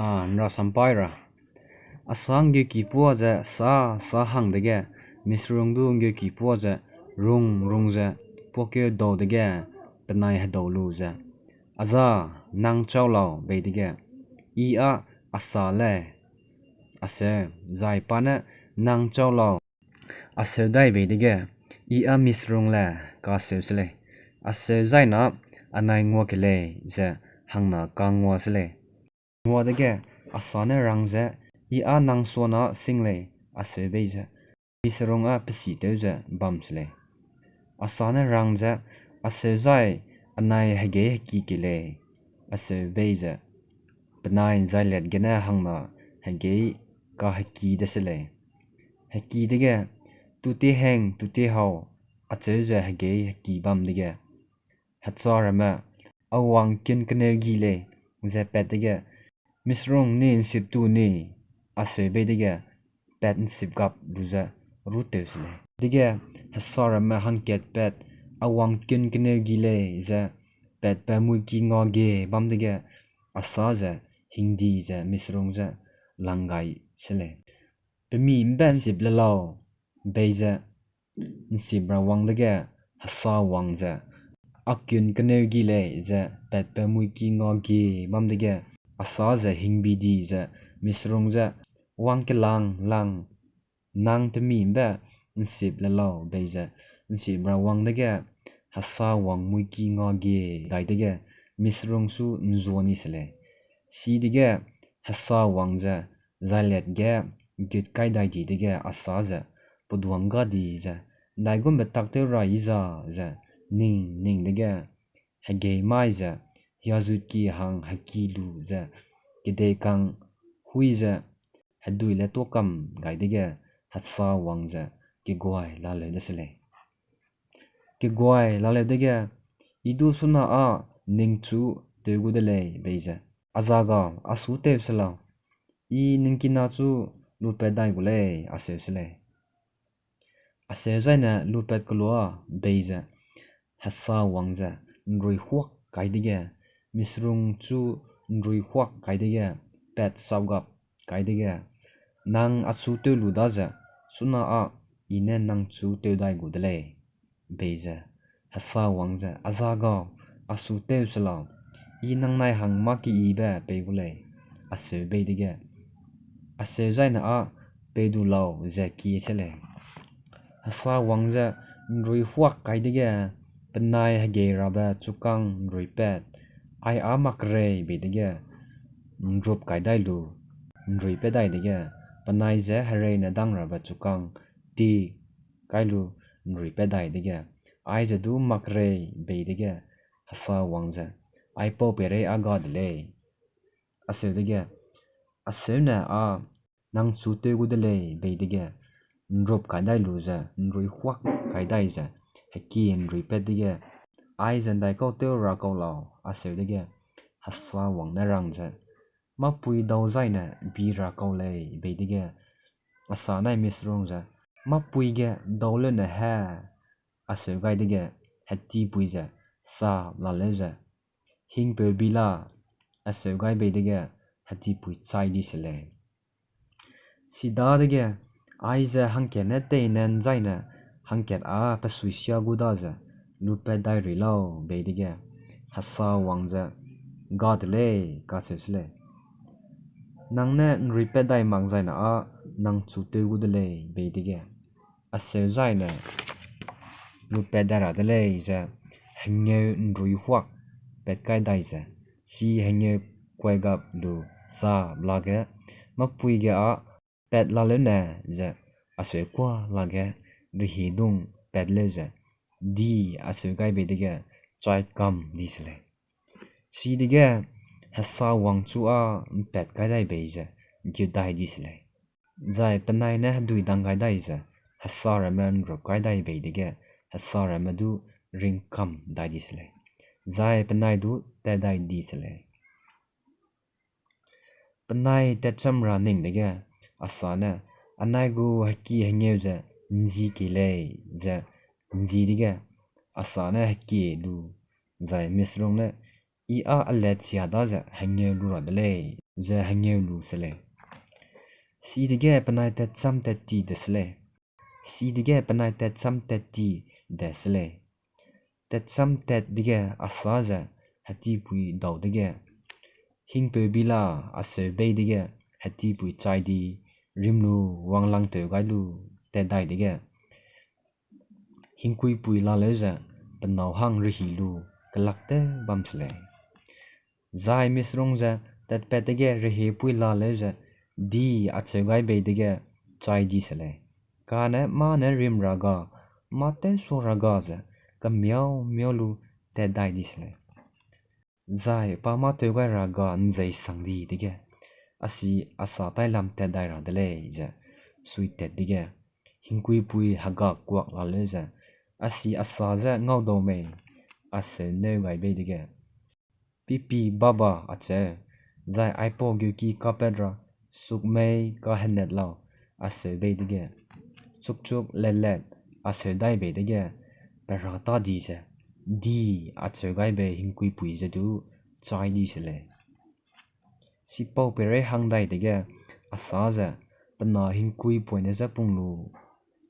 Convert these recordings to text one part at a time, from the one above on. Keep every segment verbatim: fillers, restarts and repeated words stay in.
A, ’nrasampai ra. Asa ’nggeuki puâ ze sâ, sâ hang dege, Misrung du ’nggeuki puâ ze rung, rung ze, puâkeu dau dege, penai hedau lu ze, A za, nang châu lau, bei dege, I â Asa lei, aseu, zai pa ne, Nang châu lau, aseu dai bei dege, I â Misrung lei, kaseu se lei. Aseu zai na, Anai ngua ke lei, ze hangna kangua se lei. Ngua dege, Asa ne rang ze, I â nang suana sing lei, aseu bei ze, Misrung â pe sitew ze bam se lei. Asa ne rang ze, Aseu zai anai hegei heki ke lei, aseu bei ze, penai ’nzailat gene hangna hegei kaheki de se lei. Heki dege, tu tie heng tu tie hau, acheu ze hegei heki bam dege, hecha ramme, A wang kun keneugi lei, ze pat dege, Misrung ni ’nsip tu ni, aseu bei dege, pat ’nsip gap lu ze rûtew se lei. Dege, hesa ramme hangkat pat, A wang kun keneugi lei, ze patbe muiki nga gie bam dege, Asa ze hingdi ze Misrung je lang gai se lei. Pe mi ’mbe ’nsip le lau, bei ze ’nsip ra wang dege, hesa wang ze, A kun keneugi lei, ze patbe muiki nga gie bam dege, Asa ze hingbi di ze Misrung je, Wang kelang lang, nang pe mi ’mbe ’nsip le lau, bei ze ’nsip ra wang dege, hesa wang muiki nga gie dai dege, Misrung su ’nzua ni se lei. Chidege, hesa wang ze, zailat ge gut kai dai di dege, Asa ze, Peduang ga di ze, ’ndaigumbe tak tew ra yi za, ze ning ning dege, hegei mai ze, hiazutki hang heki lu ze, kedeikang hui ze, hedui le tuâ kam gai dege, hesa wang ze, keguai laleu de se lei. Keguai laleu dege, I du suna â ningchu tew gu de lei, bei ze, A za gau, a su tew se lau, I ningkina chu lupat dai gu lei, aseu se lei. Aseu zaine lupat kelua, bei ze, hesa wang ze, ’nruihuak kai dege, Misrung chu ’nruihuak kai dege, pat sapgap kai dege, Nang a su tew lu daze, suna â I ne nang chu tew dai gu de lei, bei ze, hesa wang ze, A za gau, a su tew se lau, I nangnai hang mâ keyibe pei gu lei, aseu bei dege, aseu zaine â pei du lau, ze kie se lei. Hesa wang ze, ’nruihuak kai dege, penai hegei rabe chukâng ’nruipat, ai â mak rei bei dege, ’nrup kai dai lu, ’nruipat dai dege, penai ze hereine dang rabe chukâng ti kai lu, ’nruipat dai dege, aize du mak rei bei dege, hesa wang ze, Aipau peirei â ga de lei, aseu dege, aseu ne â nang chu tew gu de lei, bei dege, ’nrup kai dai lu ze, ’nruihuak kai dai ze, heki ’nruipat dege, aize ’ndaikau tew ra kau lau, aseu dege, hesa wang ne rang ze, Mâpui dau zaine bi ra kau lei, bei dege, Asa nai Misrung ze, Mâpui ge dau leune he, aseu gai dege, hetipui ze, Sa laleu ze, Hingpeu bi la, aseu gai bei dege, hetipui chai di se lei. Sidadege, aize hangkat ne tei ne ’nzaine, hangkat â pe suisia gu daze, lupat dai rui lau, bei dege, hesa wang ze, Ga de lei, kaseu se lei. Nang ne ’nruipat dai mak zaine â nang chu tew gu de lei, bei dege, aseu zaine lupat dai ra de lei ze, hengeu ’nruihuak pat kai dai ze, chi hengeu kuaigap lu sa lage, mâpui ge â pat laleune ze, aseu kuâ lage, rehidung pat leu ze, Di, aseu gai bei dege, chai kam di se lei. Chidege, hesa wangchu â ’mpat kai dai bei ze, gut dai di se lei. Zai penai ne hedui dang gai dai ze, hesa ramme ’nrup kai dai bei dege, hesa ramme du ringkam dai di se lei. Zai penai du tat dai di se lei. Penai tatcham ra ning dege, Asa ne, Anai gu heki hengeu ze ’nzi kei lei, ze ’nzi dege, Asa ne heki lu, zai Misrung ne, I â alet sia daze hengeu lu ra de lei. ze hengeu lu se lei. Chidege penai tatchâm tat ti de se lei. Chidege penai tatchâm tat ti de se lei. Tatchâm tat dege Asa ze hetipui dau dege, hingpeu bi la, acheu bei dege, hetipui chai di, rim lu, wanglang tew gai lu, tat dai dege, hingkuipui laleu ze, pe nâu hang rehi lu, kelak tew bam se lei. Zai misrung ze tatpat dege rehepui laleu ze, di acheu gai bei dege chai di se lei. Kane mâ ne rim ra ga, mâ tewsua ra ga ze, kamiau miau lu tat dai di se lei. Zai pa mâ tew gai ra ga ’nzei sang di dege, a si Asa tailam tat dai ra de lei ze, suitat dege, hingkuipui hega kuak laleu ze, a si Asa ze ngaudau mei, acheu neu gai bei dege, Pipi baba acheu, zai aipau geuki kapat ra, sukmei kahenet lau, acheu bei dege, chukchuk letlet, acheu dai bei dege, pe ra tâ di ze, di acheu gai bei hingkuipui ze du chai di se lei. Chipau peirei hang dai dege, Asa ze, pe na hingkuipoine je pung lu,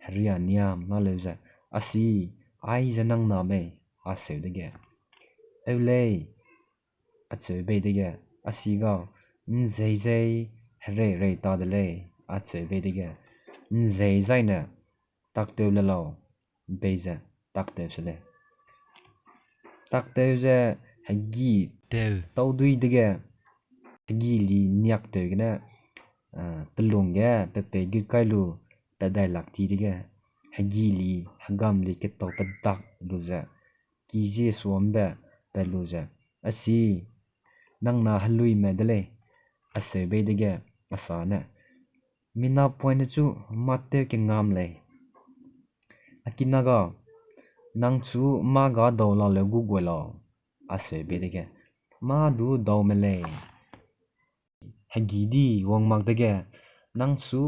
heria niam laleu ze, a si, aize nang na mei, acheu dege, eu lei, acheu bei dege, a si gau, ’nzeizei hereirei ta de lei, acheu bei dege, ’nzeizaine, tak tew le lau, bei ze tak tew se lei. Tak tew ze hegi tew tau dui dege, hegi li niak tew gene, eh, pe lung ge pe pei gut kai lu, pat dai lak ti dege, hegi li, hegam li ketau pedak lu ze, ki zie suambe pat lu ze, a si, nang na heluime de lei, acheu bei dege, Asa ne, mi napoine chu mâ tew kengam lei. A kina ga, nang chu mâ ga dau laleu gu guai lau, acheu bei dege, mâ du dau me lei. Hegi di wang mak dege, nang chu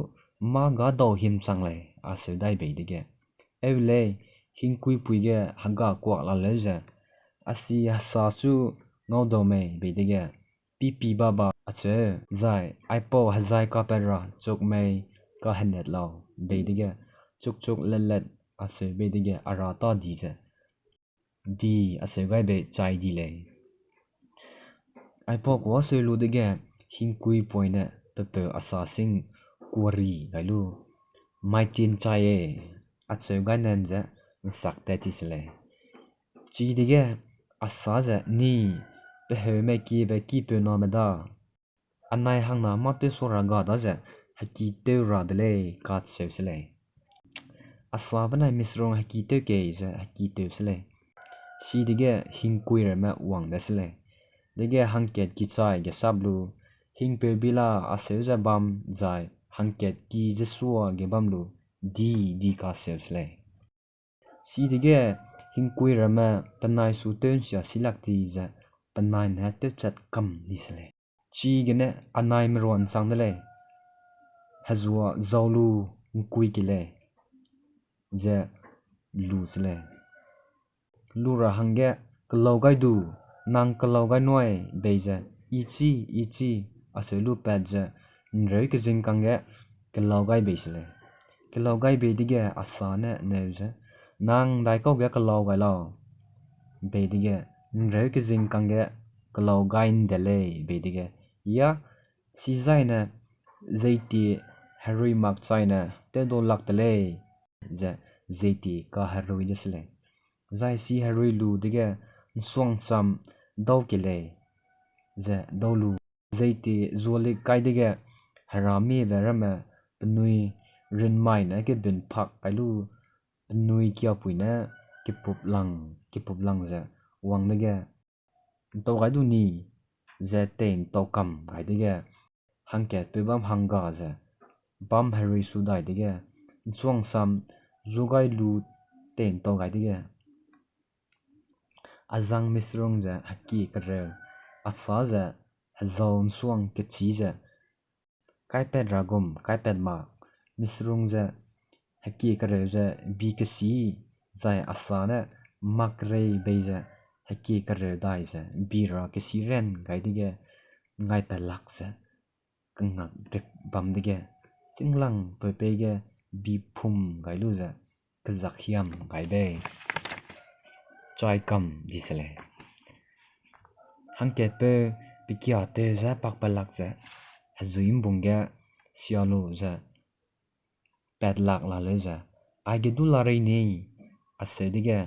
mâ ga dau himchang lei, acheu dai bei dege, eu lei, hingkuipui ge hega kuak laleu ze, a si Asa chu ngaudau mei bei dege, pipi baba acheu, zai aipau hezai kapat ra chukmei kahenet lau bei dege, chukchuk letlet acheu bei dege, a ra tâ di ze, di acheu gai bei chai di lei. Aipau kuâ seu lu dege, hingkuipoine pe peu Asa sing kuari gai lu, maitin chai e, acheu gai nan ze ’nsak tat ti se lei. Chidege Asa ze, ni, pe heume kiebe kipeu name da, anai hangna mâ tewsua ra ga daze heki tew ra de lei, kacheu se lei. Asa benai misrung heki tew kei ze heki tew se lei. Chidege hingkui ramme wang de se lei. Dege hangkat kichai ge sap lu, hingpeu bi la acheu ze bam zai hangkat ki ze sua ge bam lu, di di kacheu se lei. Chidege hingkui ramme penai su tew ’nsia si lak ti ze penai ne tewchat kam di se lei. Chigene anai merua ’nchang de lei, hezua zau lu ’ngkui ke lei, ze lu se lei. Lu ra hangge, kelau gai du, nang kelau gai nuai bei ze, i chî, i chî, acheu lu pat ze, ’nreu kezing kangge kelau gai bei se lei. Kelau gai bei dege Asa ne neu ze, nang ’ndaikau ge kelau gai lau, bei dege, ’nreu kezing kangge kelau gai ’nde lei bei dege, ya, chizaine, zeitie herui makchaine tewdau lak te lei, ze zeitie kaherui de se lei. Zai chi herui lu dege ’nsuangcham dau ke lei, ze dau lu, zeitie zualik kai dege heramiebe ramme penui runmaine kebunphak kai lu, penui kiapui ne kepuplang, kepuplang ze wang dege, ’ntau gai du ni, ze tei ’ntau kam gai dege, hangkatpeu bam hangga ze bam herui su dai dege, ’nsuangsam zu gai lu tei ’ntau gai dege, a zang misrung ze heki kereu, a sa ze hezau ’nsuang kechî ze kaipat ra gum kaipat mak, misrung ze heki kereu ze bi kesi, zai a sa ne mak rei bei ze heki kereu dai ze bi ra kesi ran gai dege, ngaipat lak ze kengak rik bam dege, singlang peupei ge bi phum gai lu ze, kezak hiam gai bei. Chai kam di se lei. Hangkatpeu pekia tew ze pakpelak ze, hezui mbung ge sia lu ze, patlak la leu ze, aige du la rei ni, aseu dege,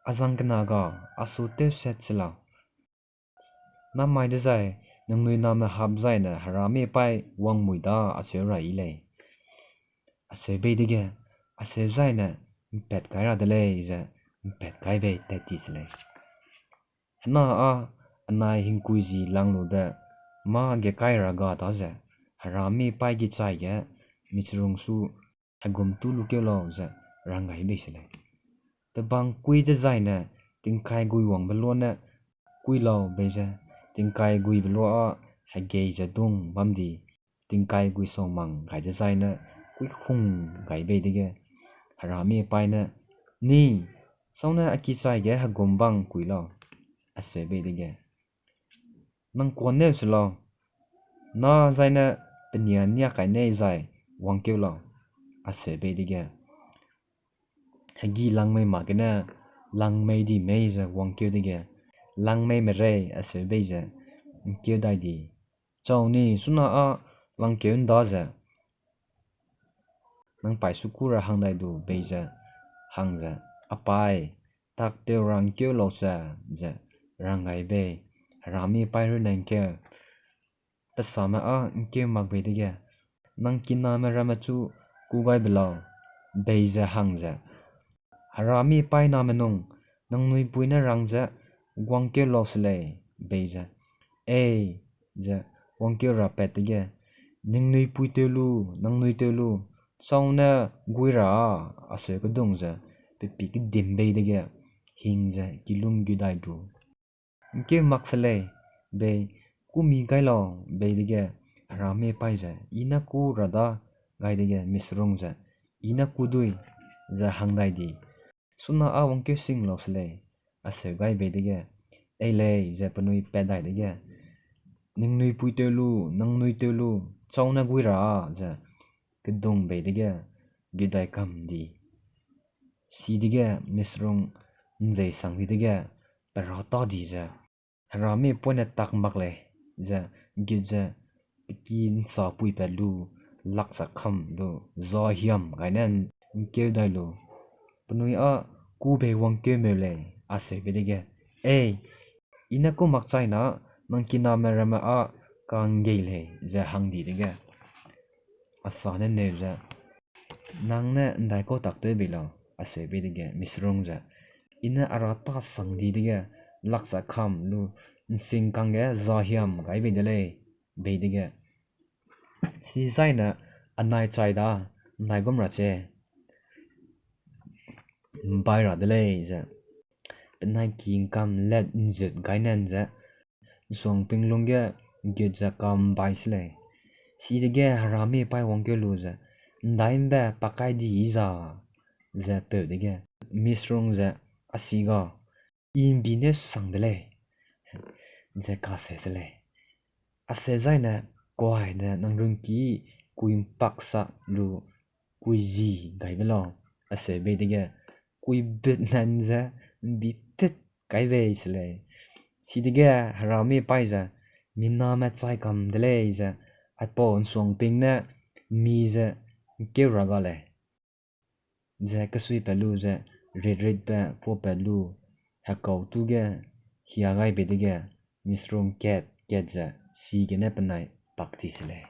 a zang kena ga, a su tewset se lau. Namai dezai, ningnui name hap zaine heramie paî wangmui da aseu ra yi lei. Aseu bei dege, aseu zaine mpat kai ra de lei ze, mpat kai bei tat ti se lei. Hena â anai hingkui zi lang lube mâ ge kai ra ga daze, heramie paî gechai ge micherung su hegum tu lukeu lau ze rang gai bei se lei. Tebang kui dezaine tingkai gui wangbe luâ ne kui lau bei ze, tingkai guibe luâ â hegei ze dung bam di, tingkai gui sau mang gai dezaine kui hung gai bei dege, heramie paî ne, ni, sau ne a kichai ge hegum bang kui lau, aseu bei dege. Nang kuâ neu se lau, na zaine penia nia kai nei zai wangkeu lau, aseu bei dege. Hegi langmei mak gene langmei di mei ze wangkeu dege, langmei merei aseu bei ze ngkeu dai di. Chau ni, suna â langkeu nda ze nang paî su kû ra hang dai du bei ze hang ze, a paî, tak tew ra ngkeu lau se, ze rang gai bei, heramie paî runne ngkeu. Pe same â ngkeu mak bei dege, nang kiname ramme chu kû gai be lau, bei ze hang ze, heramie paî name nung, nangnui pui ne rang ze, guangkeu lau se lei, bei ze, ei, ze wangkeu ra pat dege, ningnui pui tew lu, nangnui tew lu, chau ne gui ra â, aseu kedung ze, pe pî kedim bei dege, hing ze kilung gu dai du. Ngkeu mak se lei, bei, kû mi gai lau, bei dege, heramie paî ze, i ne kû ra da, gai dege, miserung ze, i ne kû dui, ze hang dai di. Suna â wangkeu sing lau se lei, aseu gai bei dege, ei lei, ze penui pat dai dege, ningnui pui tew lu, nangnui tew lu, chau ne gui ra â, ze kedung bei dege, gu dai kam di. Chidege miserung nzeisang di dege, pe ra ta di ze, heramie paî ne tak mak lei, ze gut ze, pe ki nsa puipat lu, laksa kam lu, za hiam gai ne ngkeu dai lu. Penui â kû bei wangkeu meu lei, aseu bei dege, ei, i ne kû makchaina, nang kiname ramme â kanggei lei, ze hang di dege, a sa ne neu ze, nang ne ndaikau tak tew bei lau, aseu bei dege, miserung ze, i ne a ra ta sang di dege, laksa kam lu, nsing kangge za hiam gai bei de lei, bei dege, chizaine anai chai da, ndaigum ra che, mbai ra de lei ze, penai ki ngkam let nzut gai nen ze, nsuangping lungge gut ze kam mbai se lei. Chidege heramie paî wangkeu lu ze, ndai mbe pakai di za, ze peu dege, miserung ze, a si ga, i mbi ne sang de lei, ze kaseu se lei. Aseu zaine, kuai ne nang rungki kui mpaksa lu kui zi gai be lau, aseu bei dege, kui but nan ze mbi pet kai bei se lei. Chidege heramie paî ze, miname chai kam de lei ze, aipau nsuangping ne mi ze ngkeu ra ga lei. Ze kesuipat lu ze ritritbe puapat lu, hekau tu ge hia gai bei dege, miserung kat kat ze chigene penai pak ti se lei.